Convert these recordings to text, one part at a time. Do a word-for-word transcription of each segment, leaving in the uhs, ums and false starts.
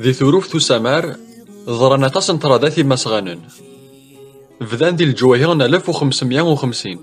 Di Turuft Usamar, ḍran aṭas n ṭṭradat imasɣanen. Bdan di leǧwahi n alef u xemsemya u xemsin.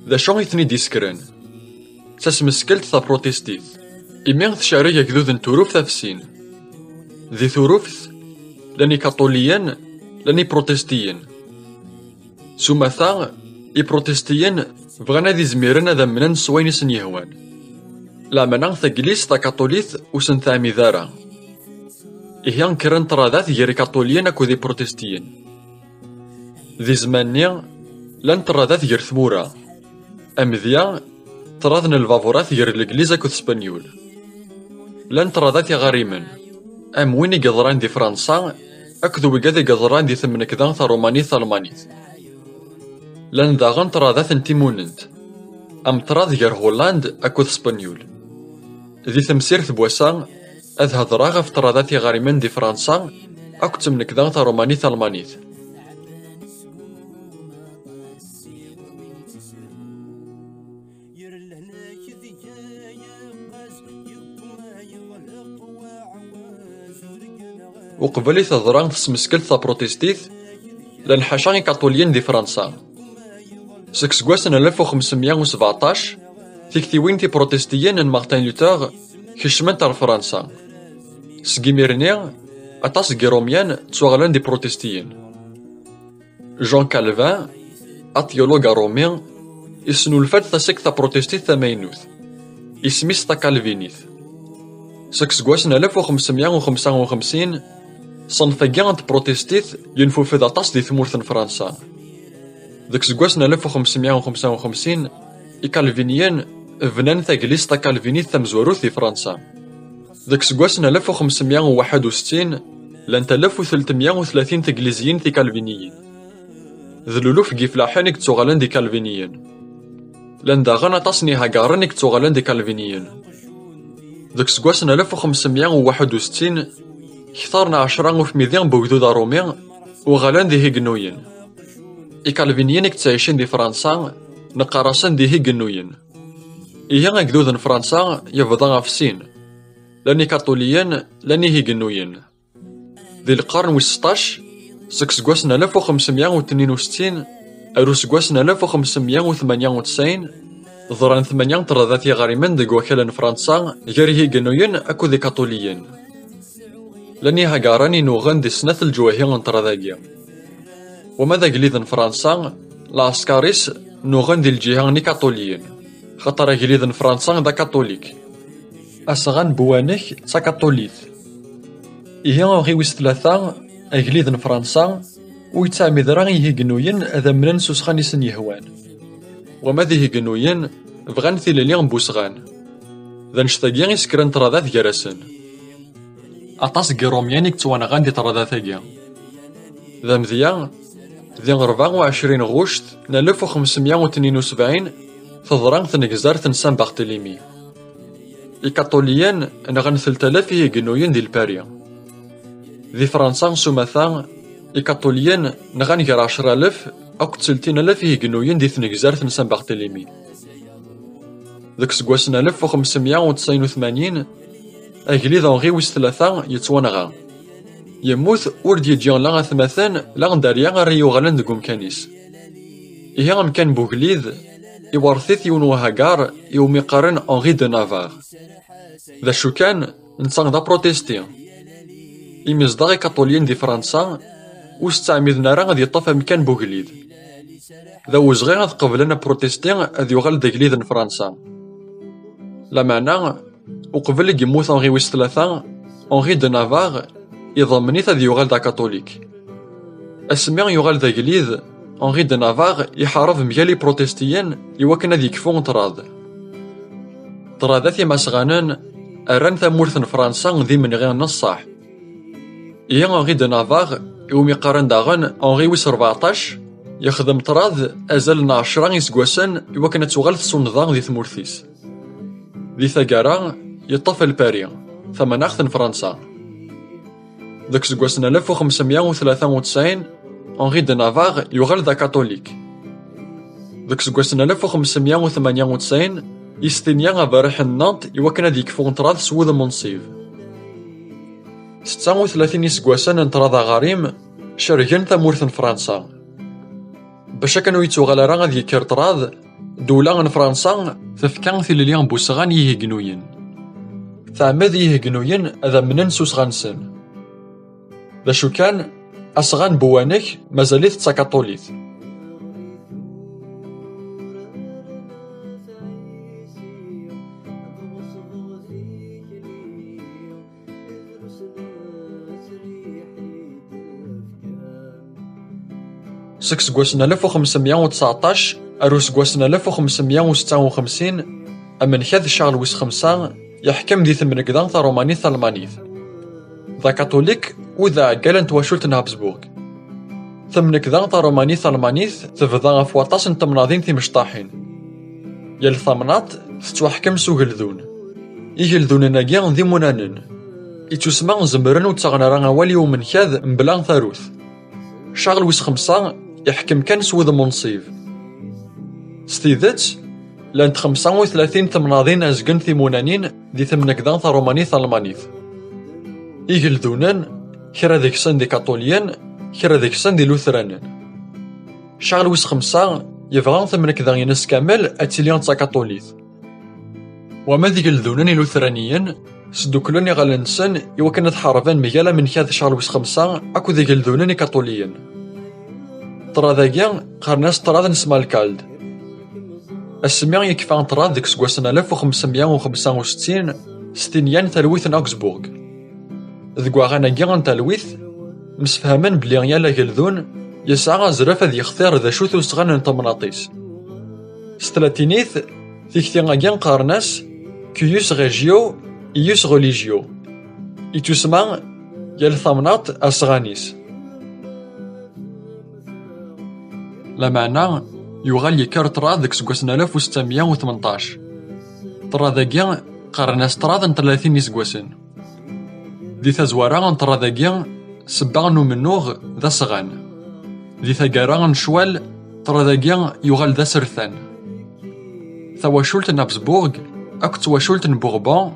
D acu i ten-id-isekren? D tasmeskelt taprotestit, imi tcerreg agdud n Turuft ɣef sin. Di Turuft, llan ikaṭuliyen, llan iprotestiyen. S umata, iprotestiyen bɣan ad izmiren ad amnen s wayen i sen-yehwan. Lameɛna taglizt takaṭulit ur sen-teɛmid ara. Ihi, kkren ṭṭradat gar ikaṭuliyen akked iprotestiyen. Di zzman-nni, llan ṭṭradat gar tmura. Amedya, ṭṭrad n lbaburat gar Legliz akked Spenyul. Llan ṭṭradat iɣarimen, am win i yeḍran di Fransa akked wigad i yeḍran di temnekda taṛumanit talmanit. Llan daɣen ṭṭradat n timunent, am ṭṭrad gar Hulland akked Spenyul. Di temsirt n wass-a, ad hedṛeɣ ɣef ṭṭradat iɣarimen di Fransa akked temnekda taṛumanit talmanit. Uqbel i teḍra tesmeskelt taprotestit, llan ḥaca ikaṭuliyen di Fransa. Seg seggasen alef u xemsemya u sbeɛṭac, tiktiwin tiprotestiyin n Martin Luther kecment ar Fransa. Seg imir-nni, aṭas n Yiṛumyen ttwaɣlen d iprotestiyen. Jean Calvin, atyulug aṛumi, isnulfa-d tasikt taprotestit tamaynut, isem-is takalvinit. Seg seggasen alef u xemsemya u xemsa u xemsin, ṣṣenf-agi n tprotestit yenfufed aṭas di tmurt n Fransa. Deg seggasen alef u xemsemya u xemsa u xemsin, ikalviniyen bnan taglizt takalvinit tamezwarut di Fransa. Deg seggasen alef u xemsemya u waḥed u settin, llant alef u tlatemya u tlatin tegliziyin tikalviniyin. D luluf n yifellaḥen i yettuɣalen d ikalviniyen. Llan daɣen aṭas n ihagaren i yettuɣalen d ikalviniyen. Deg seggasen alef u xemsemya u waḥed u settin, kter n ɛecra ufmidi n wegdud aṛumi uɣalen d ihigennuyen. Ikalviniyen i yettɛicin di Fransa, neqqar-asen d ihigennuyen. Ihi agdud n Fransa yebḍa ɣef sin, llan ikaṭuliyen, llan ihigennuyen. Di lqern wis seṭṭac, seg seggasen alef u xemsemya u tnin u settin ar useggas n alef u xemsemya u tmanya u tesɛin, ḍran tmanya n ṭṭradat iɣrimen deg wakal n Fransa gar ihigennuyen akked ikaṭuliyen. Llan ihagaren i nuɣen di snat leǧwahi n ṭṭrad-agi. Wama d agellid n Fransa, lɛesker-is nuɣen di lǧiha n ikaṭuliyen, xaṭer agellid n Fransa d akaṭulik. Asɣan n Buwanek d takaṭulit. Ihi Henri wis tlata, agellid n Fransa, ur yettɛemmid ara i ihigennuyen ad amnen s usɣan i sen-yehwan. Wama d ihigennuyen, bɣan tilelli n wusɣan. D annect-agi i sekren ṭṭradat gar-asen. Aṭas n Yiṛumyen i yettwanɣan di ṭṭradat-agi. D amedya, di rebɛa u ɛecrin ɣuct n alef u xemsemya u tnin u sebɛin, teḍra tnegzart n San Barthélemy. Ikaṭuliyen nɣan telt alaf ihigennuyen di Lpari. Di Fransa s umata, ikaṭuliyen nɣan gar ɛecra alaf akked tletin alaf ihigennuyen di tnegzart n San Barthélemy. Deg useggas n alef u xemsemya u tesɛin u tmanyin, agellid Henri wis tlata yettwanɣa. Yemmut ur d-yeǧǧi la atmaten la dderya ara yuɣalen deg umkan-is. Ihi amkan n ugellid iwerret-it yiwen uhagar iwumi qqaren Henri de Navarre. D acu kan, netta d apṛutisti. Imezdaɣ ikaṭuliyen di Fransa ur s-ttɛemmiden ara ad yeṭṭef amkan n ugellid. D awezɣi ad qeblen apṛutisti ad yuɣal d agellid n Fransa. Lameɛna, uqbel i yemmut Henri wis tlata, Henri de Navarre iḍemmen-it ad yuɣal d akaṭulik. Asmi yuɣal d agellid, Henri de Navarre iḥareb mgal iprotestiyen iwakken ad yekfu ṭṭrad. Ṭṭradat imasɣanen rran tamurt n Fransa d imenɣi n ṣṣeḥ. Ihi Henri de Navarre, iwumi qqaren daɣen Henri wis rbeɛṭac, yexdem ṭṭrad azal n ɛecra iseggasen iwakken ad tuɣal tsunḍa di tmurt-is. Di taggara, yeṭṭef Lpari, tamanaɣt n Fransa. Deg useggas n alef u xemsemya u tlata u tesɛin, Henri de Navarre yuɣal d akaṭulik. Deg useggas n alef u xemsemya u tmanya u tesɛin, yestinya aberriḥ n Nantes iwakken ad yekfu ṭṭrad s wudem unṣib. Setta u tlatin iseggasen n ṭṭrad aɣarim cergen tamurt n Fransa. Bac akken ur yettuɣal ara ad yekker ṭṭrad, ddula n Fransa tefka tilelli n usɣan i yihegnuyen. Teɛmed i yihegnuyen ad amnen s usɣan-nsen. D acu kan, asɣan n Buwanek mazal-it d takaṭulit. Seg useggas n alef u xemsemya u tseɛṭac ar useggas n alef u xemsemya u setta u xemsin, amenkad Charles wis xemsa yeḥkem di temnekda tarumanit talmanit. D akatulik u d aɛeggal n twacult n Habsburg. Temnekda tarumanit talmanit tebda ɣef waṭas n temnaḍin timecṭaḥin. Yal tamnaḍt tettwaḥkem s ugeldun. Igeldunen-agi d imunanen. Ittusma zemren ur ttaɣen ara awal i umenkad mebla tarut. Charles wis xemsa iḥkem kan s wudem unṣib. S tidet, llant xemsa u tlatin temnaḍin azgen timunanin di temnekda tarumanit talmanit. Igeldunen, kra deg-sen d ikaṭuliyen, kra deg-sen d iluteranen. Charles wis xemsa yebɣa tamnekda-ines kamel ad tili d takaṭulit. Wama d igeldunen ilutraniyen, sduklen iɣallen-nsen i wakken ad ḥarben mgal amenkad Charles wis xemsa akked igeldunen ikaṭuliyen. Ṭṭrad-agi qqaren-as ṭṭrad n Smalkald. Asmi yekfa ṭṭrad deg useggas n alef u xemsemya u xemsa u settin, s tin yan talwit n Augsburg. Deg waɣan-agi n talwit, msefhamen belli yal ageldun yesɛa azref ad yextir d acu-t usɣan n temnaḍt-is. S tlatinit, tikti-agi qqaren-as cuius regio, ius religio. Ittusma yal tamnaḍt asɣan-is. Lameɛna, yuɣal yekker ṭṭrad deg useggas n alef u settemya u tmenṭac. Ṭṭrad-agi qqaren-as ṭṭrad n tlatin iseggasen. Di tazwara n ṭṭrad-agi, ssebba n umennuɣ d asɣan. Di taggara n ccwal, ṭṭrad-agi yuɣal d asertan. Tawacult n Habsburg akked twacult n Bourbon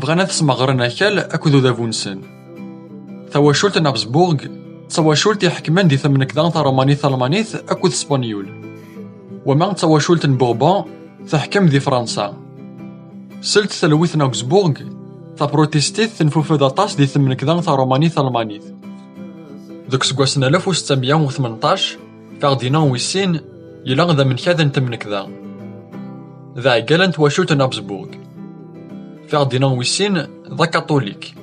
bɣan ad smeɣren akal akked udabu-nsen. Tawacult n Habsburg d tawacult iḥekmen di temnekda tarumanit talmanit akked Spenyul. Wama d tawacult n Bourbon teḥkem di Fransa. Selt talwit n Augsburg, taprotestit tenfufed aṭas di temnekda tarumanit talmanit. Deg useggas n alef u settemya u tmenṭac, Ferdinand wis sin yella d amenkad n temnekda. D aɛeggal n twacult n Habsburg. Ferdinand wis sin d akatulik.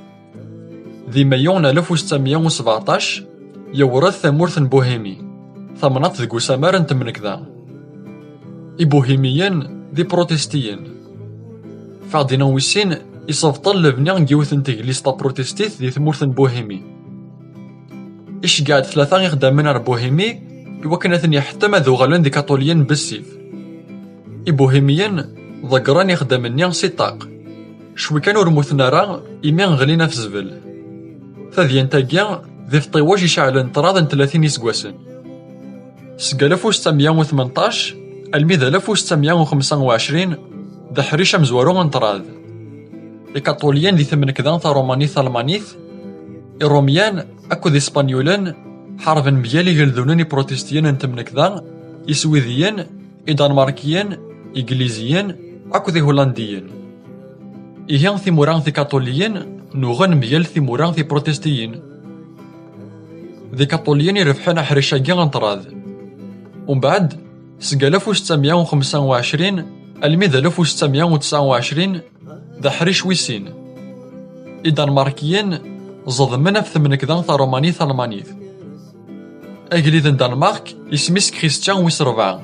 Di Mayu n alef u settemya u sbeɛṭac, yewret tamurt n Buhimi, tamnaḍt deg usamar n temnekda. Ibuhimiyen d iprotestiyen. Ferdinand wis sin isebṭel lebni n yiwet n teglizt taprotestit di tmurt n Buhimi. Iceggeɛ-d tlata ixeddamen ar Buhimi i wakken ad ten-iḥettem ad uɣalen d ikatuliyen bessif. Ibuhimiyen ḍeggren ixeddamen-nni si ṭṭaq. Cwi kan ur mmuten ara imi ɣlin ɣef zbel. Tadyant-agi d ifṭiwej iceɛlen ṭṭrad n tlatin iseggasen. Seg alef u settemya u tmenṭac almi d alef u settemya u xemsa u ɛecrin, d aḥric amezwaru n ṭṭrad. Ikaṭuliyen di temnekda tarumanit talmanit, Irumyen akked Ispanyulen ḥarben mgal igeldunen iprotestiyen n temnekda, Iswidiyen, Idanmarkiyen, Igliziyen akked Ihulandiyen. Ihi timura tikaṭuliyin nuɣen mgal timura tiprotestiyin. D ikaṭuliyen irebḥen aḥric-agi n ṭṭrad. Umbeɛd, seg alef u settemya u xemsa u ɛecrin almi d alef u settemya u tesɛa u ɛecrin, d aḥric wis sin. Idanmarkiyen ẓeḍmen ɣef temnekda tarumanit talmanit. Agellid n Danmark isem-is Christian wis rebɛa.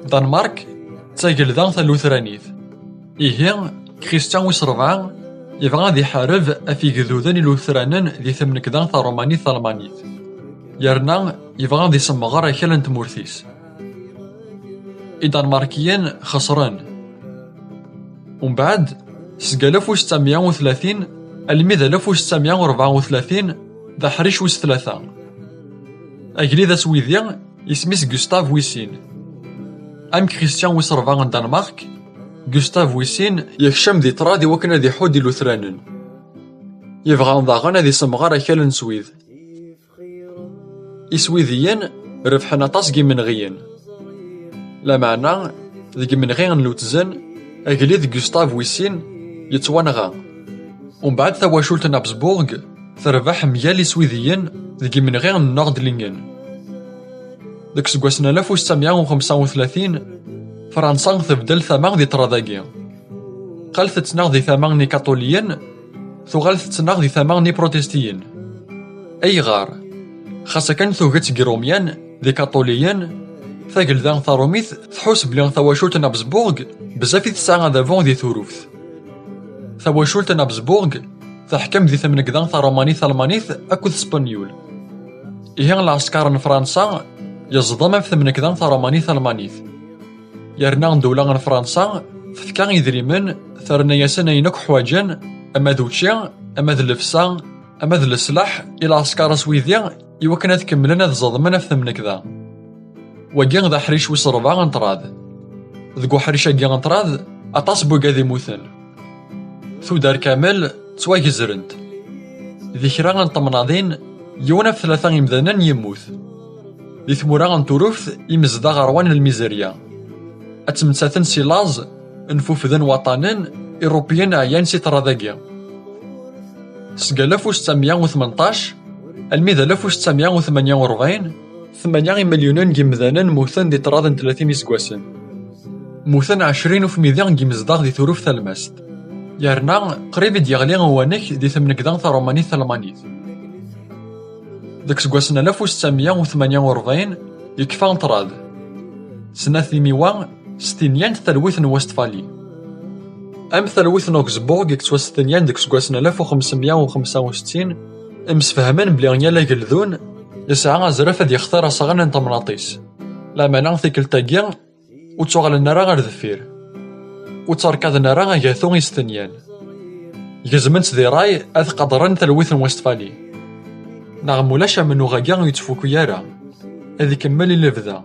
Danmark d tagelda talutranit. Ihi, Christian wis rebɛa yebɣa ad iḥareb ɣef igduden ilutranen di temnekda tarumanit talmanit. Yerna yebɣa ad isemmeɣer akal n tmurt-is. Idanmarkiyen xeṣren. Umbeɛd, seg alef u settemya u tlatin almi d alef u settemya u rebɛa u tlatin, d aḥric wis tlata. Agellid aswidi isem-is Gustav wis sin. Am Christian wis rebɛa n Danmark, Gustav wis sin yekcem di ṭṭrad i wakken ad iḥudd ilutranen. Yebɣa daɣen ad isemɣer akal n Swid. Iswidiyen rebḥen aṭas n yimenɣiyen. Lameɛna, deg imenɣi n Lutzen, agellid Gustav wis sin yettwanɣa. Umbeɛd tawacult n Habsburg terbeḥ mgal Iswidiyen deg imenɣi n Nordlingen. Deg useggas n alef u settemya u xemsa u tlatin, Fransa tebdel tama di ṭṭrad-agi. Qal tettnaɣ di tama n Ikaṭuliyen, tuɣal tettnaɣ di tama n Iprotestiyen. Ayɣer? Xas akken tuget seg Irumyen d Ikaṭuliyen, tagelda taṛumit tḥus belli tawacult n Habsburg bezzaf i tesɛa adabu di Turuft. Tawacult n Habsburg teḥkem di temnegda taṛumanit talmanit akked Spenyul. Ihi lɛesker n Fransa yeẓdem ɣef temnegda taṛumanit talmanit. Yerna ddewla n Fransa tefka idrimen, terna-yasen ayen akk ḥwaǧen, ama d učči, ama d llebsa, ama d leslaḥ i lɛesker aswidi, i wakken ad kemmlen ad ẓeḍmen ɣef temnegda. Wagi d aḥric wis ṛebɛa n ṭṭrad. Deg uḥric-agi n ṭṭrad, aṭas n wigad i mmuten. Tudar kamel ttwagezrent. Di kra n temnaḍin, yiwen ɣef tlata imdanen yemmut. Di tmura n Turuft, imezdaɣ ṛwan lmizerya. Ad ttmettaten si laẓ, nfufden waṭṭanen, Iṛupiyen ɛyan si ṭṭrad-agi. Seg alef u settemya u tmenṭac almi d alef u settemya u tmenya u rebɛin, tmanya imelyunen n yimdanen mmuten di ṭṭrad n tlatin iseggasen. Mmuten ɛecrin ufmidi n yimezdaɣ di Turuft talmast. Yerna qrib i d-yeɣli uwanek di temnegda taṛumanit talmanit. Deg useggas n alef u settemya u tmenya u rebɛin, yekfa ṭṭrad. Snat timiwa stenyan talwit n Westfali. Am talwit n Augsburg i yettwastenyan deg useggas n alef u xemsemya u xemsa u settin, msefhamen belli yal ageldun yesɛa azref ad yextar asɣan n temnaḍt-is. Lameɛna tikkelt-agi ur ttuɣalen ara ɣer deffir. Ur tterkaden ara agatu istenyan. Gezmen-tt di ṛṛay ad qadren talwit n Westfali. Neɣ mulac amennuɣ-agi ur yettfuku ara, ad ikemmel i lebda.